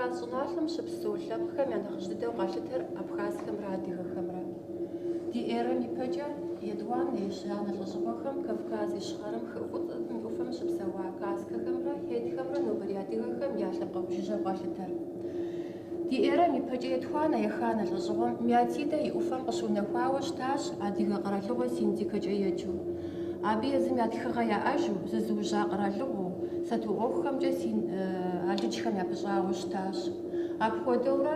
Кавказ щӏыналъэм щыпсэу лъэпкъхэм я нэхъыжь дыдэу къалъытэр абхазхэмрэ адыгэхэмрэ. Ди эрэм ипэкӏэ етӏуанэ, ещанэ лӏэщӏыгъуэхэм Кавказ Ищхъэрэм хы Фӏыцӏэм и ӏуфэм щыпсэуа каскэхэмрэ хетхэмрэ нобэрей адыгэхэм я лъэпкъэгъу жыжьэу къалъытэр. Ди эрэм ипэкӏэ етхуанэ, еханэ лӏэщӏыгъуэм Меотидэ и ӏуфэм къыщыунэхуауэ щытащ адыгэ къэралыгъуэ Синдикэкӏэ еджэу. Абы езым я тхыгъэ яӏэжу, зызыужьа къэралыгъуэу, сату ӏуэхухэмкӏэ алыджхэм япыщӏауэ щытащ. Апхуэдэурэ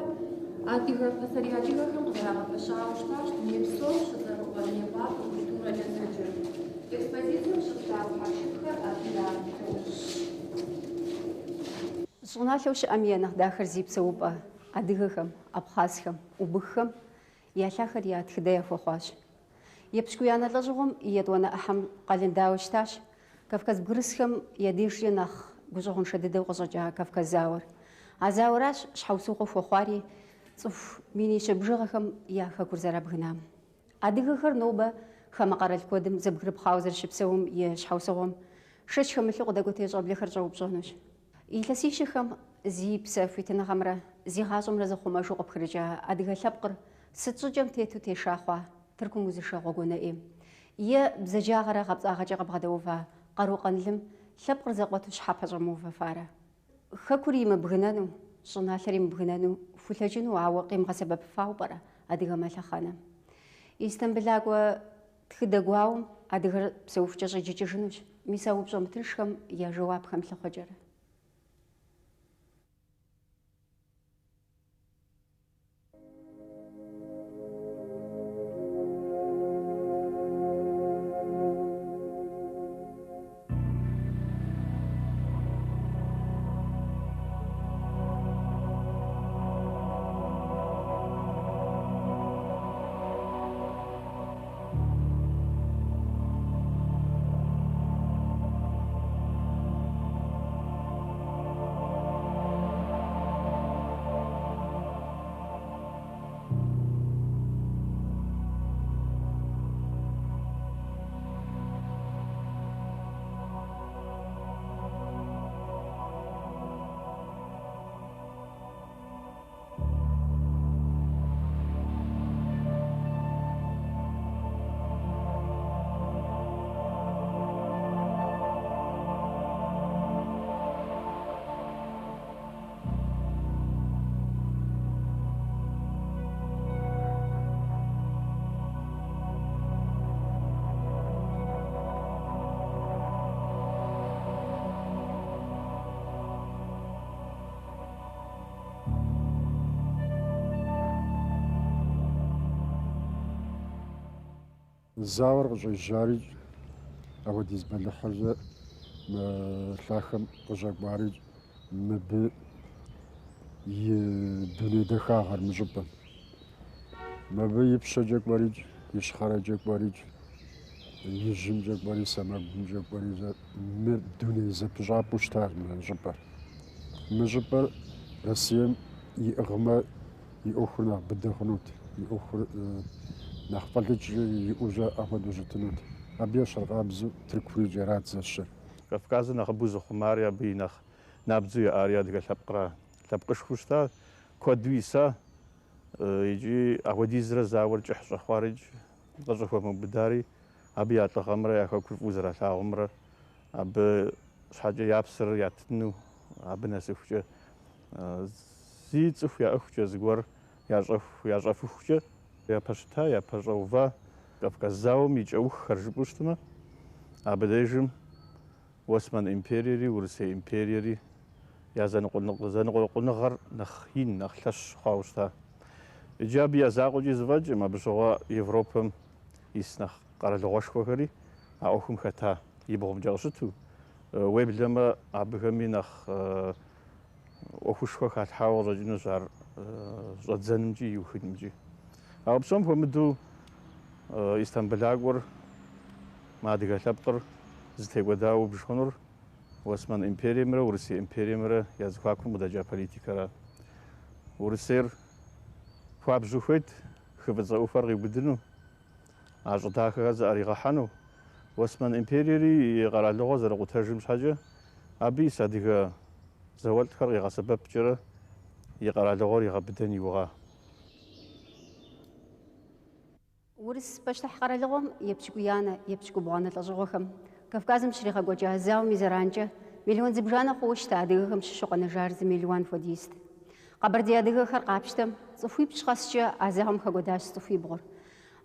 адыгэ пасэрей адыгэхэм къызэрагъэпэщауэ щытащ дуней псом щыцӏэрыӏуэ Мейкъуапэ культурэкӏэ зэджэр. Экспозицэм щыплъагъу хьэпшыпхэр абы я лъэужьщ. Щӏыналъэу щыӏэм я нэхъ дахэр зи псэупӏэ адыгэхэм, абхъазхэм, убыххэм я лъахэр я тхыдэ яхуэхъуащ. Епщыкӏуиянэ лӏэщӏыгъуэм и етӏуанэ ӏыхьэм къэлындауэ щытащ Кавказ бгырысхэм я дежкӏэ нэхъ гущӏэгъуншэ дыдэу къыщӏэкӏа Кавказ зауэр. А зауэращ щхьэусыгъуэ хуэхъуари цӏыху минищэ бжыгъэхэм я хэкур зэрабгынам. Адыгэхэр нобэ хамэ къэрал куэдым зэбгрыпхъауэ зэрыщыпсэум и щхьэусыгъуэм шэч хэмылъу къыдэкӏуэтей щӏэблэхэр щӏэупщӏэнущ. Илъэсищэхэм зи псэ хуитыныгъэмрэ зи гъащӏэмрэ зыхъумэжу къыпхрыкӏа адыгэ лъэпкъыр сыт щӏыкӏэм тету теша хъуа Тыркум узышэ гъуэгуанэ ӏейм? Е бзаджагъэрэ гъэпцӏагъэкӏэ къыбгъэдэува къару къанлым лъэпкъыр зэкъуэту щхьэ пэщӏэмыувэфарэ? Хэкур имыбгынэну, щӏыналъэр имыбгынэну хулъэкӏыну, ауэ къимыгъэсэбэпыфауэ пӏэрэ адыгэм а лъэхъэнэм? Истамбылакӏуэ тхыдэ гуауэм адыгэр псэухукӏэ щӏиджыкӏыжынущ, мис а упщӏэ мытыншхэм я жэуапхэм лъыхъуэкӏэрэ. Зауэр къыщӏежьарикӏ, апхуэдиз бэлыхьыр мы лъахэм къыщӏэкӏуарикӏ, мыбы и дуней дахагъэр мы щӏыпӏэм. Мыбы ипщэкӏэ кӏуэрикӏ, ищхъэрэкӏэ кӏуэрикӏ, ижьымкӏэ кӏуэри, сэмэгумкӏэ кӏуэри, мыр дуней зэпыщӏапӏэу щытащ мы щӏыпӏэр. Мы щӏыпӏэр Россием иӏыгъмэ, и ӏуэхур нэхъ быдэ хъунут, и ӏуэхур нэхъ фӏэлӏыкӏ иӏэу апхуэдэу щытынут. Абы ещхьыркъабзэу Тыркурикӏ арат зэщэр. Кавказыр нэхъыбэу зыхъумари абы и нэхъ набдзэу яӏари адыгэ лъэпкъра. Лъэпкъышхуэу щыта, куэду иса икӏи апхуэдизрэ зауэр кӏыхь щӏэхъуарикӏ, къыщӏыхуэмыубыдари абы я лӏыгъэмрэ я хэкур фӏыуэ зэралъагъумрэ абы щхьэкӏэ я псэр ятыну абы нэсыхукӏэ зи цӏыху яӏыхукӏэ зыгуэр ящӏэху, ящӏэфыхукӏэ япэщыта, япэщӏэува Кавказ зауэм и кӏэуххэр жыпӏэу щытмэ, абы дежым Уэсмэн империери Урысей империери я зэныкъуэкъуныгъэр нэхъ ин, нэхъ лъэщ хъуауэ щыта. Иджы абы я закъуэкӏи зэфӏэкӏым, абы щыгъуэ Европэм ис нэхъ къэралыгъуэшхуэхэри а ӏуэхум хэта и бгъумкӏэ къыщыту, уеблэмэ абыхэми нэхъ ӏуэхушхуэ халъхьауэ къыщӏэкӏынущ ар щӏэдзэнымкӏи иухынымкӏи. Ауэ псом хуэмыдэу Истамбылакӏуэр, мы адыгэ лъэпкъыр зытекӏуэдауэ убж хъунур Уэсмэн империемрэ Урысей империемрэ я зэхуакум къыдэкӏа политикэра. Урысейр хуабжьу хуейт хы Фӏыцӏэ ӏуфэр къиубыдыну, а щӏы дахэхэр зыӏэригъэхьэну. Уэсмэн империери и къэралыгъуэ зэрыкъутэжым щхьэкӏэ абы ис адыгэ зауэлӏхэр къигъэсэбэпкӏэрэ и къэралыгъуэр игъэбыдэн иугъа. Урыс пащтыхь къэралыгъуэм епщыкӏуиянэ, епщыкӏубгъуанэ лӏэщӏыгъуэхэм Кавказым щригъэкӏуэкӏа зауэм и зэранкӏэ мелуан зыбжанэ хъууэ щыта адыгэхэм щыщу къэнэжар зы мелуан хуэдизт. Къэбэрдей адыгэхэр къапщтэм, цӏыхуипщӏ къэскӏэ а зауэм хэкӏуэдащ цӏыхуибгъур.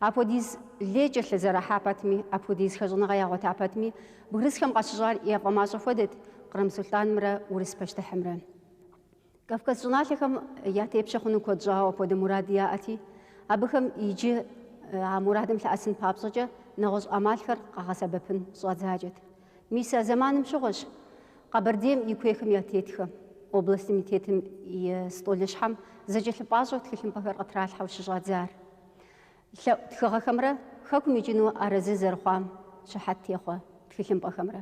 Апхуэдиз лей кӏэлъызэрахьа пэтми, апхуэдиз хэщӏыныгъэ ягъуэта пэтми, бгырысхэм къащыщӏар яфӏэмащӏэ хуэдэт Кърым сулътӏанымрэ урыс пащтыхьымрэ. Кавказ щӏыналъэхэм я тепщэ хъуну куэд щӏауэ апхуэдэ мурад яӏэти, абыхэм иджы а мурадым лъэӏэсын папщӏэкӏэ нэгъуэщӏ ӏэмалхэр къагъэсэбэпын щӏадзакӏэт. Мис а зэманым щыгъуэщ Къэбэрдейм и куейхэм я тетхэм, областым и тетым и стӏолыщхьэм зэкӏэлъыпӏащӏэу тхылъымпӏэхэр къытралъхьэу щыщӏадзар. Лъэӏу тхыгъэхэмрэ хэкум икӏыну арэзы зэрыхъуам щыхьэт техъуэ тхылъымпӏэхэмрэ.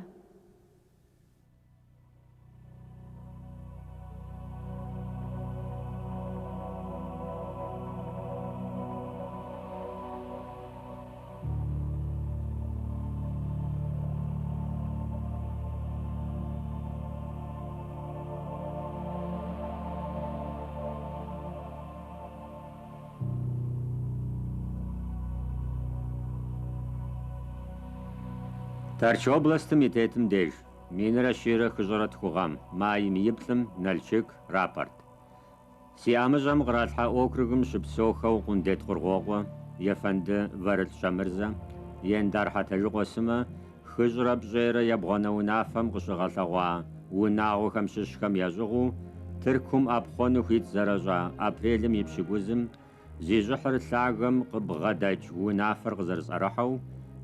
Тэрч областым и тетым деж, 1102 гъэм, майм и плӏым, Налшык, рапорт. Си ӏэмыщӏэм къралъхьа округым щыпсэухэу Къундет Къургъуокъуэ, Ефэнды Вэрылӏ Щэмырзэ, Ендар Хьэтэжыкъуэ сымэ, 197 унафэм къыщыгъэлъэгъуа унагъуэхэм щыщхэм ящӏыгъуу, Тыркум ӏэпхъуэну хуит зэращӏа апрелым и пщыкӏузым, зи щӏыхьыр лъагэм къыбгъэдэкӏ унафэр къызэрысӏэрыхьэу,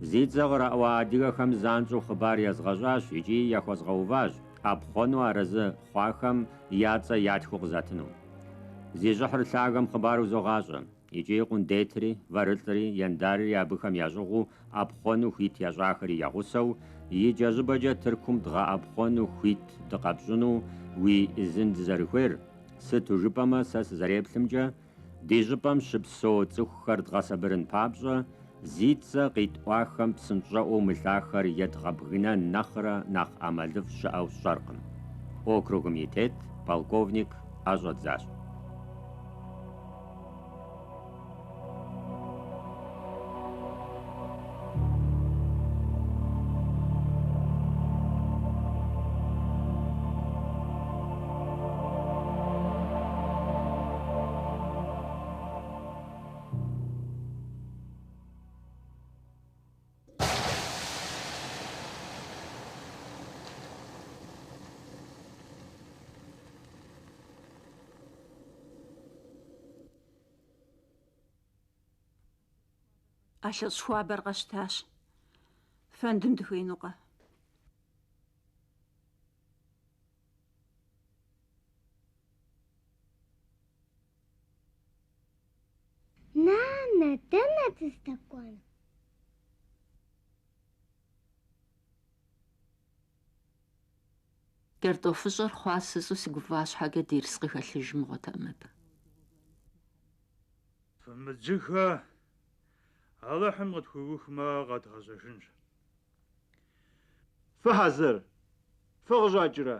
зи цӏэ къраӏуа адыгэхэм занщӏэу хъыбар езгъэщӏащ икӏи яхуэзгъэуващ ӏэпхъуэну арэзы хъуахэм я цӏэ ятхыу къызатыну. Зи щӏыхьыр лъагэм хъыбар узогъащӏэ, икӏи Къундетри, Вэрылӏри, Ендарри абыхэм ящӏыгъуу ӏэпхъуэну хуит ящӏахэри я гъусэу, икӏэщӏыпӏэкӏэ Тыркум дгъэӏэпхъуэну хуит дыкъэпщӏыну уи ӏизын дызэрыхуейр, сыту жыпӏэмэ, сэ сызэреплъымкӏэ, ди щӏыпӏэм щыпсэу цӏыхухэр дгъэсабырын папщӏэ, зи цӏэ къитӏуахэм псынщӏэӏуэу мы лъахэр едгъэбгынэн нэхърэ нэхъ ӏэмалыфӏ щыӏэу сщӏэркъым. Округым и тет полковник ӏэ щӏэдзащ. ӏэлъэщӏ хуабэр къэщтащ. Фэндым дыхуеинукъэ? Нанэ, дэнэ дыздэкӏуэн? Кӏэртӏофыщӏэр хъуа сыщӏу сыгуфӏа щхьэкӏэ дерс къыхэлъыж мыгъуэтэкъым абы. Фымыдзыхэ, Алыхьым къытхуиухмэ, къэдгъэзэжынщ. Фыхьэзыр? Фыкъыщӏэкӏрэ?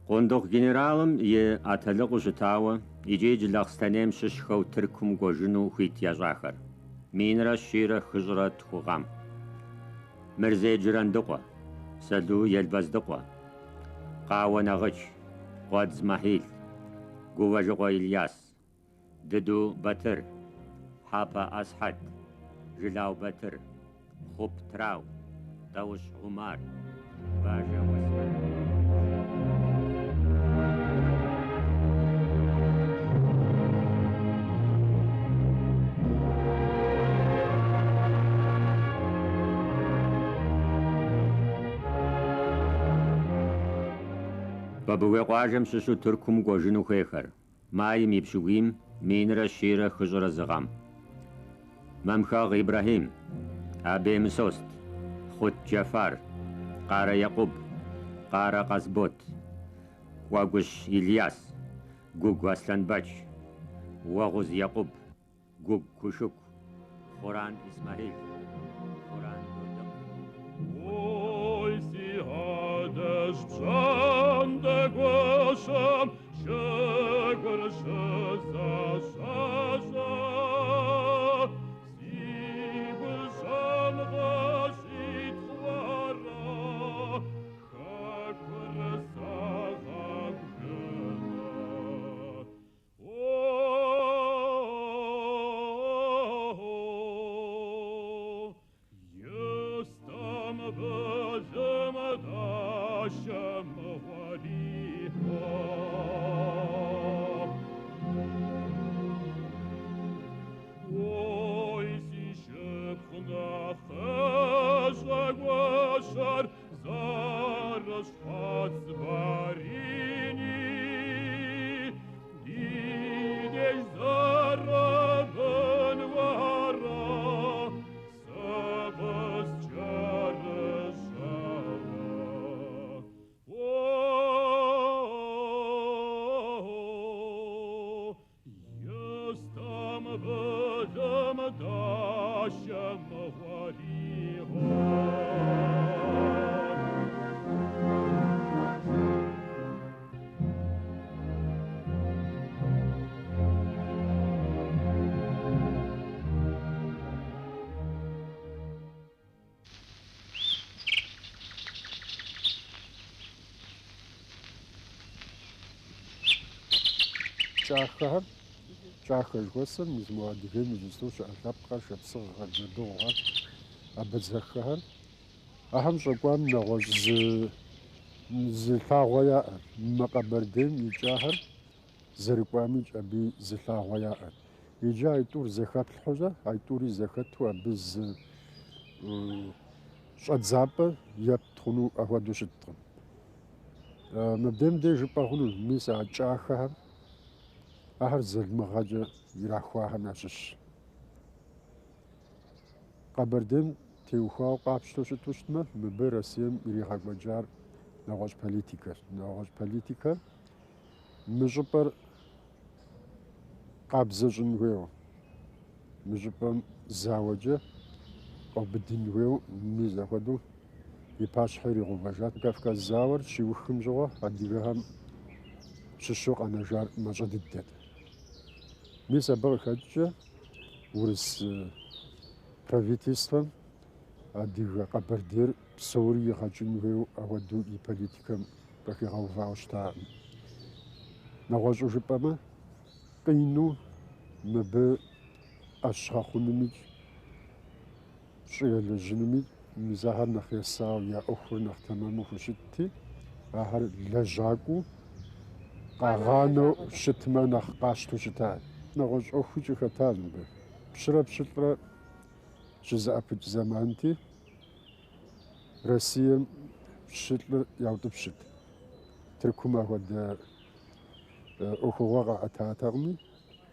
Къундыхъу генералым и атэлыкъыу щытауэ икӏи Джылахъстэнейм щыщхэу Тыркум кӏуэжыну хуит ящӏахэр. 1142 гъэм. Мырзей Джырандыкъуэ, Сэлу Елбэздыкъуэ, Къауэ Нэгъыч, Къуэдз Мэхьил, Гувэжыкъуэ Ильяс, Дыду Батыр, Хьэпэ Асхьэд, Жылау Батыр, Хъуп Трау, Тӏэущ Умар, Бажэ Уэсмэн. Бабыгуей къуажэм щыщу Тыркум кӏуэжыну хуейхэр. Майм и пщыкӏуийм 1141 гъэм. Мамхэгъ Ибрэхьим, Абей Мысост, Хъут Джэфар, Къарэ Екъуб, Къарэ Къасбот, Кӏуэгущ Ильяс, Гугу Аслъэнбэч, Уэгъуз Екъуб, Гугу Кушыку, Хъуран Исмэхьил, Хъуран Дудар. Адэжь пщӏантӏэ гуащэм джэгур щызэщӏащӏэ. Си гущӏэм къыщӏитхъуарэ хэкур сагъэбгынэ. О, Истамбылым дащэ мыгъуэри, Ой, си шыпхъу нэхъыщӏэ гуащэр зэрыщхьэц барини, Ди деж зэрыбын уэрэ сэ къыскӏэрыщӏауэ. О, Истамбылым дащэ мыгъуэри, Кӏахэхэр, кӏахэ жыхуэсӏэр, мис мо Адыгейм иджысту щыӏэ лъэпкъхэр, шапсыгъхэр, бжьэдыгъухэр, абэдзэххэр. Ахэм щӏэкӏуам нэгъуэщӏ зы лъагъуэ яӏэт. Мы Къэбэрдейм икӏахэр зэрыкӏуамикӏ абы зы лъагъуэ яӏэт. Иджы айтӏур зэхэплъхьэу, айтӏури зэхэту абы зы щӏэдзапӏэ епт хъуну ахуэдэу щыткъым. Мыбдейм деж жыпӏэ хъуну, мис а кӏахэхэр, ахэр залмыгъэкӏэ ирахуахэм ящыщщ. Къэбэрдейм теухуауэ къапщтэу щыту щытмэ, мыбы Россием иригъэкӏуэкӏар нэгъуэщӏ политикэщ. Нэгъуэщӏ политикэр мы щӏыпӏэр къабзэ щӏын хуейуэ, мы щӏыпӏэм зауэкӏэ къэубыдын хуейуэ, мис апхуэдэу и пащхьэ иригъэувэжат. Кавказ зауэр щиухым щыгъуэ адыгэхэм щыщу къэнэжар мащӏэ дыдэт. Мис абы къыхэкӏкӏэ урыс правительствэм адыгэ Къэбэрдейр псори игъэкӏын хуейуэ апхуэдэу и политикэм къыхигъэувауэ щытакъым. Нэгъуэщӏу жыпӏэмэ, къину мыбы ӏэщ гъэхъунумикӏ, щӏы елэжьынумикӏ, мис ахэр нэхъ есауэ, я ӏуэхур нэхъ тэмэму хущытти, ахэр лэжьакӏуэу къагъанэу щытмэ нэхъ къащтэу щыта. Нэгъуэщӏ ӏуэхукӏи хэтащ мыбы. Пщырэ пщылӏрэ щызэӏэпыкӏ зэманти, Россием пщылӏыр яутӏыпщырт. Тыркум апхуэдэ ӏуэхугъуэ къаӏэтатэкъыми,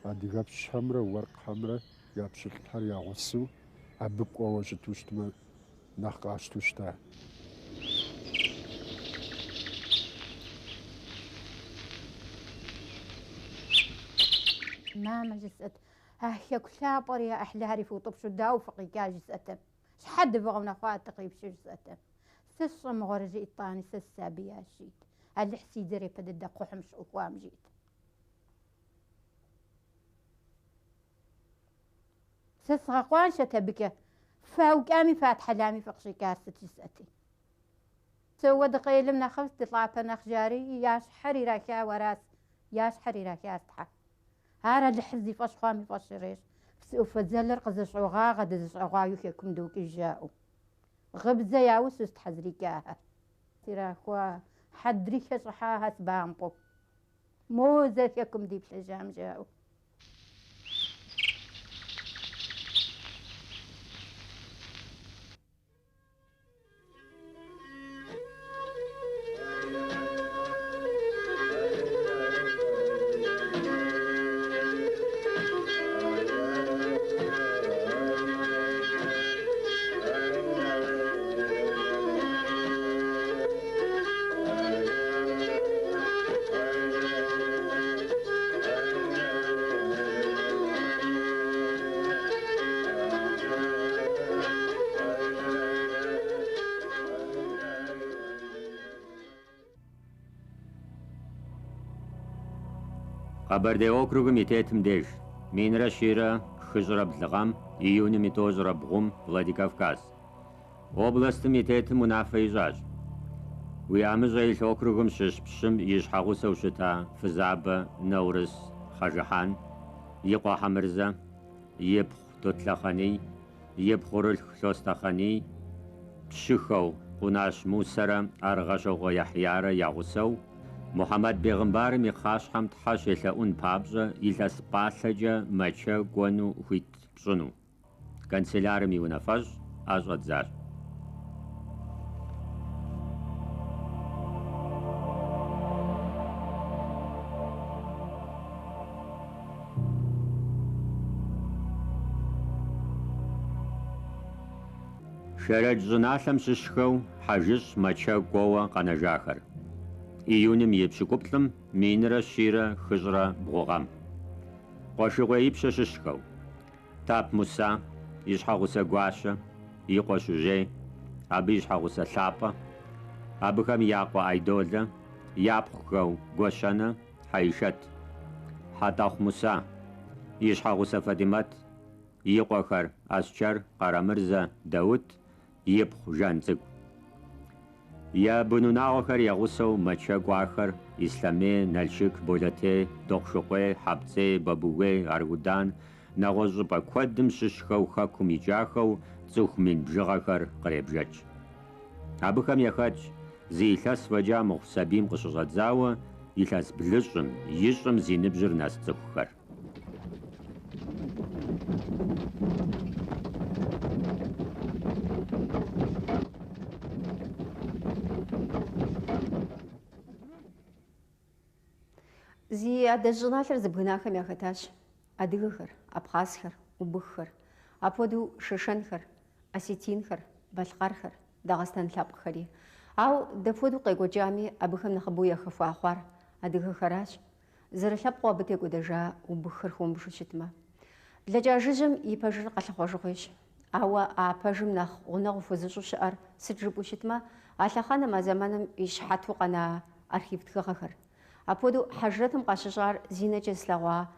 адыгэпщхэмрэ уэркъхэмрэ я пщылӏхэр я гъусэу абы кӏуэуэ щыту щытмэ, нэхъ къащтэу щыта. Мамэ жысӏэт, а хэку лъапӏэр я ӏыхьлыхэри фыутӏыпщу дауэ фыкъикӏа жысӏэт. Щхьэ дывгъэунэхъуа дыкъипщу жысӏэт. Сэ сщӏэ мыгъуэрэ жиӏэт, итӏани сэ сысабиящ жиӏэт. Алыхь си дзэр япэ дыдэ кхъухьым щыӏухуам жиӏэт. Сэ сгъэкъуаншэт абыкӏэ. Фаукӏами фатхьэлами фыкъыщӏикӏар сыт жысӏэти. Псэууэ дыкъелым нэхъыфӏщ, дылӏапэ нэхъ жари, я щхьэр ирахауэ аращ, я щхьэр ирахащ, Тхьэ. Ар Алыхьыр зи фӏэщ хъуам и фӏэщ ирещӏ. Псы ӏуфэ дзэлыр къызэщӏогъагъэ, дызэщӏэгъуагэу хэкум докӏыж жаӏэу. Гъыбзэ яусу Тхьэ зрикӏахэр. Ирахуа хьэдрыхэ щӏыхьахэс бампӏэу. Мо зэ хэкум диплъэжам жаӏэу. Къэбэрдей округым и тетым деж, 1102 гъэм, июным и 93-м, Владикавказ. Областым и тетым унафэ ищӏащ. Уи ӏэмыщӏэ илъ округым щыщ пщым и щхьэгъусэу щыта фызабэ Нэурыс Хьэжыхьан, и къуэ Хьэмырзэ, ипхъу Тотлъэхъаний, и пхъурылъху Лъостэхъаний, пщыхэу Къунащ Мусэрэ Аргъэщокъуэ Яхьярэ я гъусэу, Мухьэмэд бегъымбарым и кхъащхьэм тхьэ щелъэӏун папщӏэ илъэс пӏалъэкӏэ Мэчэ кӏуэну хуит пщӏыну. Канцелярым и унафэщӏ ӏэ щӏэдзащ. Шэрэдж щӏыналъэм щыщхэу хьэжыщӏ Мэчэ кӏуэуэ къэнэжахэр. Июным и 7, 1142 гъэм. Къуэшыкъуей Ипщэ щыщхэу. Тап Муса, и щхьэгъусэ Гуащэ, и къуэ Шужьей, абы и щхьэгъусэ Лъапӏэ, абыхэм я къуэ Айдолэ, япхъухэу Гуащэнэ, Хьэишэт. Хьэтӏэхъу Муса, и щхьэгъусэ Фатимэт, и къуэхэр Асчэр, Къарэмырзэ, Даут, ипхъу Жан цӏыкӏу. Я бынунагъуэхэр я гъусэу Мэчэ кӏуахэр Ислъэмей, Налшык, Болэтей, Дохъушыкъуей, Хьэпцӏей, Бабугуей, Аргудан, нэгъуэщӏ щӏыпӏэ куэдым щыщхэу хэкум икӏахэу цӏыху мин бжыгъэхэр къребжэкӏ. Абыхэм яхэтщ зы илъэс фӏэкӏа мыхъу сабийм къыщыщӏэдзауэ илъэс блыщӏым, ищӏым зи ныбжьыр нэс цӏыхухэр. Зи адэжь щӏыналъэр зыбгынахэм яхэтащ адыгэхэр, абхъазхэр, убыххэр, апхуэдэу шэшэнхэр, осетинхэр, балъкъэрхэр, дагъыстэн лъэпкъхэри. Ауэ дапхуэдэу къекӏуэкӏами, абыхэм нэхъыбэу яхэхуа хъуар адыгэхэращ. Зэрылъэпкъыу абы текӏуэдэжа убыххэр хыумыбжу щытмэ. Блэкӏа жыжьэм и пэжыр къэлъыхъуэжыгъуейщ. Ауэ а пэжым нэхъ гъунэгъу хуэзыщӏу щыӏэр сыт жыпӏэу щытмэ, а лъэхъэнэм, а зэманым и щыхьэту къэна архив тхыгъэхэр. Апхуэдэу хьэжрэтым къащыщӏар зи нэкӏэ зылъэгъуа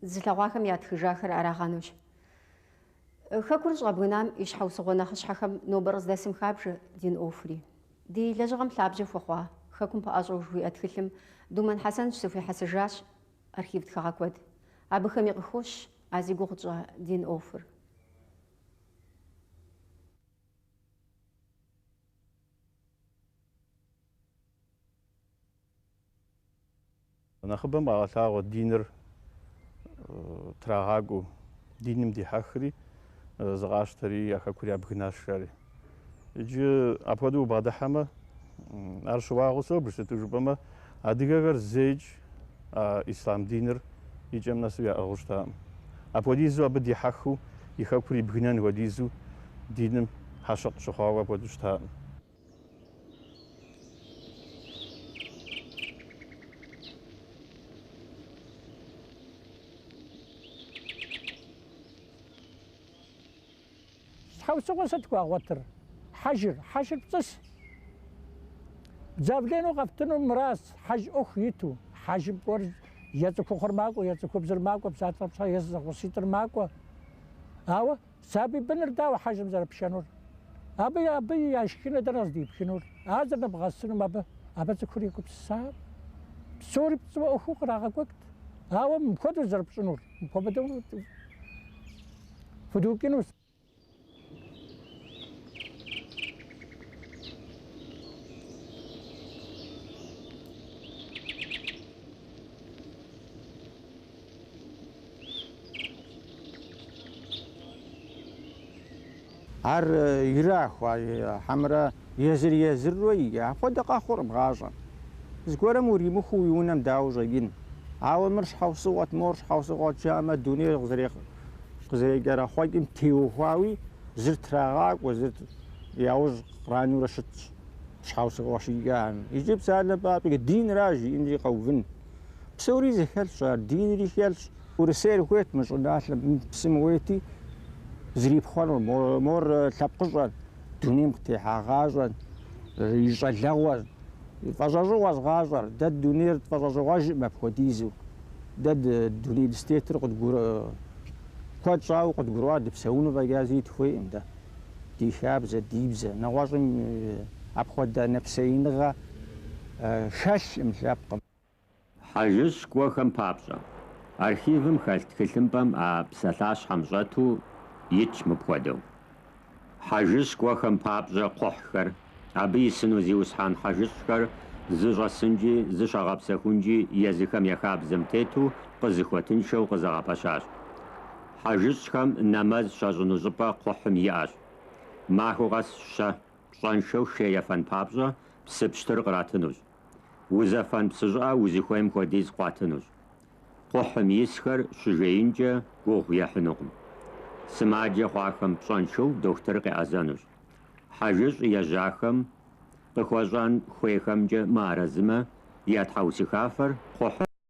зылъэгъуахэм ятхыжахэр арагъэнущ. Хэкур щӏабгынам и щхьэусыгъуэ нэхъыщхьэхэм нобэр къыздэсым хабжэ дин ӏуэхури. Ди лэжьыгъэм лъабжьэ хуэхъуа Хэкум пэӏэщӏэу жыхуиӏэ тхылъым Думэн Хьэсэн щызэхуихьэсыжащ архив тхыгъэ куэд. Абыхэми къыхощ а зи гугъу тщӏа дин ӏуэхур. Нэхъыбэм къагъэлъагъуэ диныр трагъакӏуэу, диным дихьэхри, зыкъащтэри я хэкур ябгынащ, жари. Иджы апхуэдэу убгъэдыхьэмэ, ар щыуагъэу собж, сыту жыпӏэмэ, адыгэхэр зэикӏ а ислъам диныр и кӏэм нэсу яӏыгъыу щытакъым. Апхуэдизу абы дихьэхыу, и хэкур ибгынэн хуэдизу диным хьэщыкъ щыхъуауэ апхуэдэу щытакъым. Щхьэусыгъуэ сыт хуагъуэтыр? Хьэжыр, хьэжыр пцӏыщ. Заявленэу къэфтыну мыращ, хьэж ӏуэху иту. Хьэжым кӏуэр е цӏыхухъур макӏуэ, е цӏыхубзыр макӏуэ, псалъэм щхьэ, е зэгъуситӏыр макӏуэ. Ауэ Сабий быныр дауэ хьэжым зэрыпшэнур? Абы абы я шхыныр дэнэ къыздипхынур? Ар зэрынэбгъэсынум абы абы цӏыхур егупсысакъым. Псори пцӏыуэ ӏуэхуу кърагъэкӏуэкӏт. Ауэ мыпхуэдэу зэрыпщӏынур, мыпхуэдэу фыдукӏынущ. Ар ирахуа хьэмэрэ езыр-езырурэ икӏа? Апхуэдэ къэхъуркъым гъащӏэм. Зыгуэрым уримыхуу уи унэм дауэ ущӏэкӏын? Ауэ мыр щхьэусыгъуэт, мор щхьэусыгъуэт жаӏэмэ, дунейр къызэрекӏэрэхъуэкӏым теухуауи зыр трагъакӏуэ, зыр яужь къранэурэ щытщ щхьэусыгъуэ щикӏахэм. Иджы псалъэм папщӏэ, динра жиӏэнри къэувын. Псори зэхэлъщ ар, динри хэлъщ. Урысейр хуейт мы щӏыналъэм, мы псым уейти, зрипхъуэну, мор лъэпкъыщӏэр, дунейм къытехьагъащӏэр, и щӏалэгъуэр, фӏэщӏэщӏыгъуэщ гъащӏэр. Дэ дунейр тфӏэщӏэщӏыгъуэжкъым апхуэдизу. Дэ дуней дызытетыр къыдгуры куэд щӏауэ къыдгурыӏуа дыпсэуну фӏэкӏа зыри дыхуейкъым дэ. Ди хабзэ, ди бзэ, нэгъуэщӏым апхуэдэ нэпсеиныгъэ хэлъкъым лъэпкъым. Хьэжыщӏ кӏуэхэм папщӏэ. Архивым хэлъ тхылъымпӏэм а псалъащхьэм щӏэту итщ мыпхуэдэу. Хьэжыщӏ кӏуэхэм папщӏэ кхъухьхэр, абы исыну зиусхьэн хьэжыщӏхэр зыщӏэсынкӏи зыщагъэпсэхункӏи езыхэм я хабзэм тету къызыхуэтыншэу къызэгъэпэщащ. Хьэжыщӏхэм нэмэз щащӏыну щӏыпӏэ кхъухьым иӏэщ. Махуэ къэс щэ пщӏэншэу шей ефэн папщӏэ псы пщтыр къратынущ. Узэфэн псы щӏыӏэ узыхуейм хуэдиз къуатынущ. Кхъухьым исхэр щыжеинкӏэ гугъу ехьынукъым. Сымаджэ хъуахэм пщӏэншэу дохутыр къеӏэзэнущ. Хьэжыщӏ ежьахэм къыхуэщӏэн хуейхэмкӏэ мыарэзымэ, я тхьэусыхафэр кхъухьым.